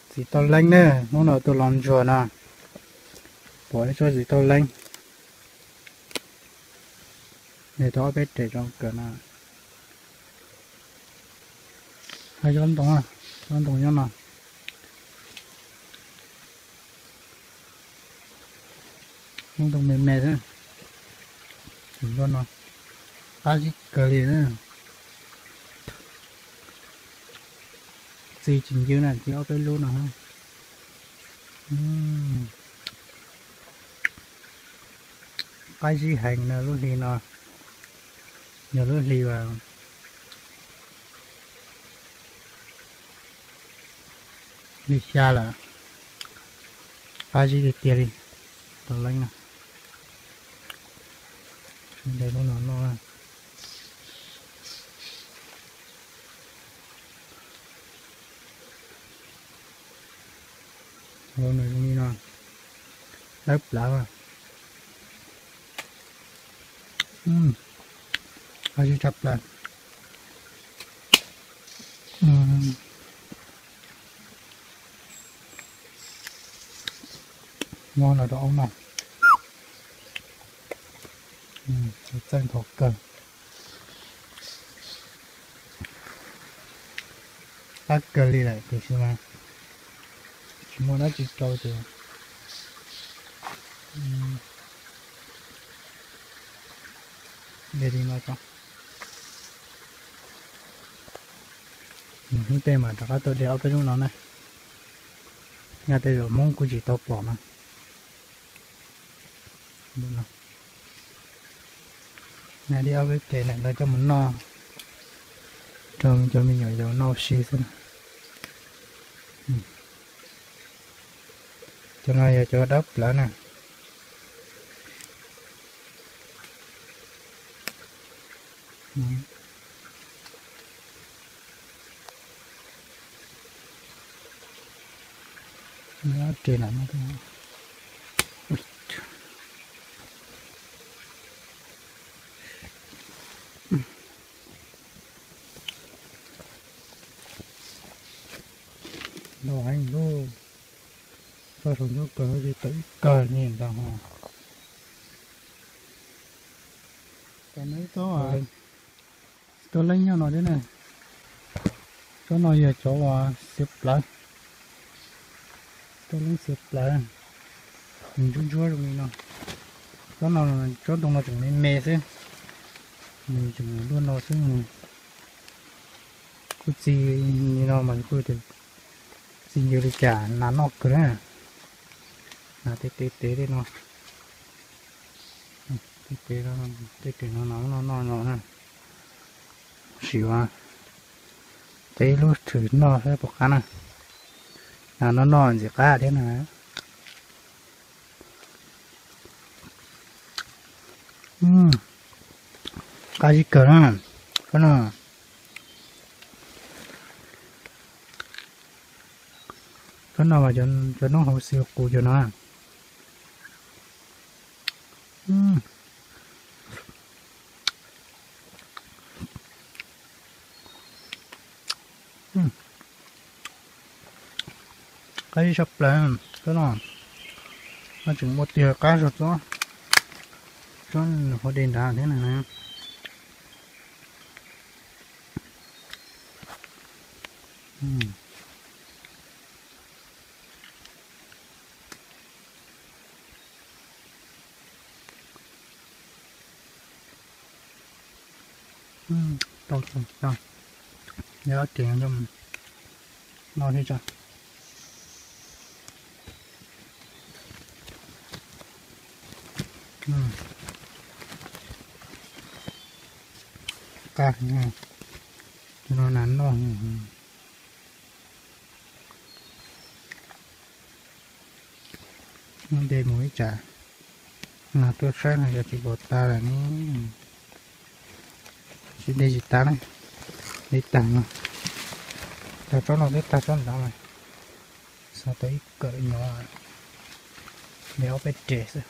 Txiv tauj leeb ne, hnub no tuaj los ntsuag no, pom ib tsob txiv tauj leeb, nws tau ob peb rem zoo kawg no. Hab tsob ntoo, tsob ntoo nyob no, tsob ntoo me me xwb, tsis ntuj no, qab zib kawg li. Txi tsis ncw na, txi ob peb lub no. Qab zib heev na lub hli no, yog lub hli uas hli xya lawm, qab zib tiag tiag li. Tau leeb na, de lub no noj. Hauv no zoo li no, dawb plawv. Qab zib tshaj plaws. Muab los rau aub noj. Txawj nthav kawg. Qab kawg li lawm tiam sis mas tsis muaj dab tsi rau ces de li no tso. Hnub tej mas rov qab tuaj de ob peb lub no na. Nyaj tej zaum Hmoob kuj tsis tau pom no. Nyaj de ob peb rem ntawm ntawd coj mus noj rau cov me nyuam yaus noj ua si xwb. Cov no yog cov dawb plawv na. Rem lawm no. Nrog heev lauj, txog saum ncauj kawg ces tau ib kawg ni ntag ho. Tam no ib tsob txiv tauj leeb nyob no thiab na. Tsob no yog cov uas xiav plawv, tauj leeb xiav plawv, nws ntsuab ntsuab zoo li no. Tsob no, tsob ntoo no tseem me me xwb, nws tseem luaj no xwb. Kuj txi li no mas kuj txi ncw li cas nas noj kawg na. Nas tev tev tev li no, tej tev no, tej tev no nas noj noj no na. Sim ua teb ib lub thwm noj saib puas qab na. Nas noj noj ntxim qab thiab na. Qab zib kawg na. Tsob no, tsob no mas cov noob hauv xis qus cov no. Qab zib tshaj plaws tsob no. No tseem muaj tiag qab zog tsob, tsob nws hauv de nrad thiab na. Tau, tau, yog tias no thiab tso. Qab, cov no nas noj. Muab de mus ib tsam, nas tuaj saib no yog tsis pom tas lawm ne. Tsis de tsis tas na, de tag no, tag tsob no twb tag tsob ntawd lawm. Xav tau ib kawm nyob, de ob peb rem xwb.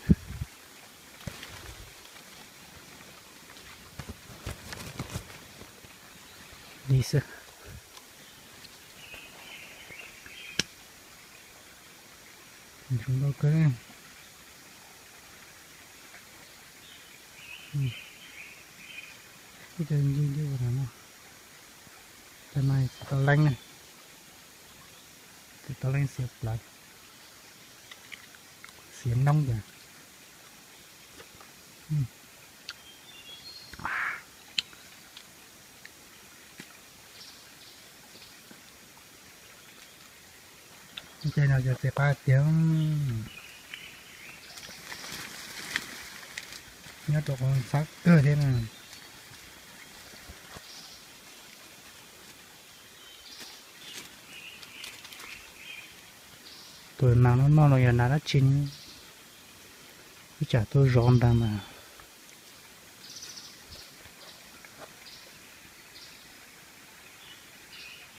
Li xwb. Ntsuag ntau kawg. Ib co ncig ncig ua no, cov no txiv tau leeb na, txiv tau leeb xiav plawv, xiav noob yom. Ces no yog txiv qab tiag, nyob rau qhov ntxhab kawg thiab na. Tus nas no noj no yog nas dab tsi ne? Ib tsam tuaj zov ntag mas.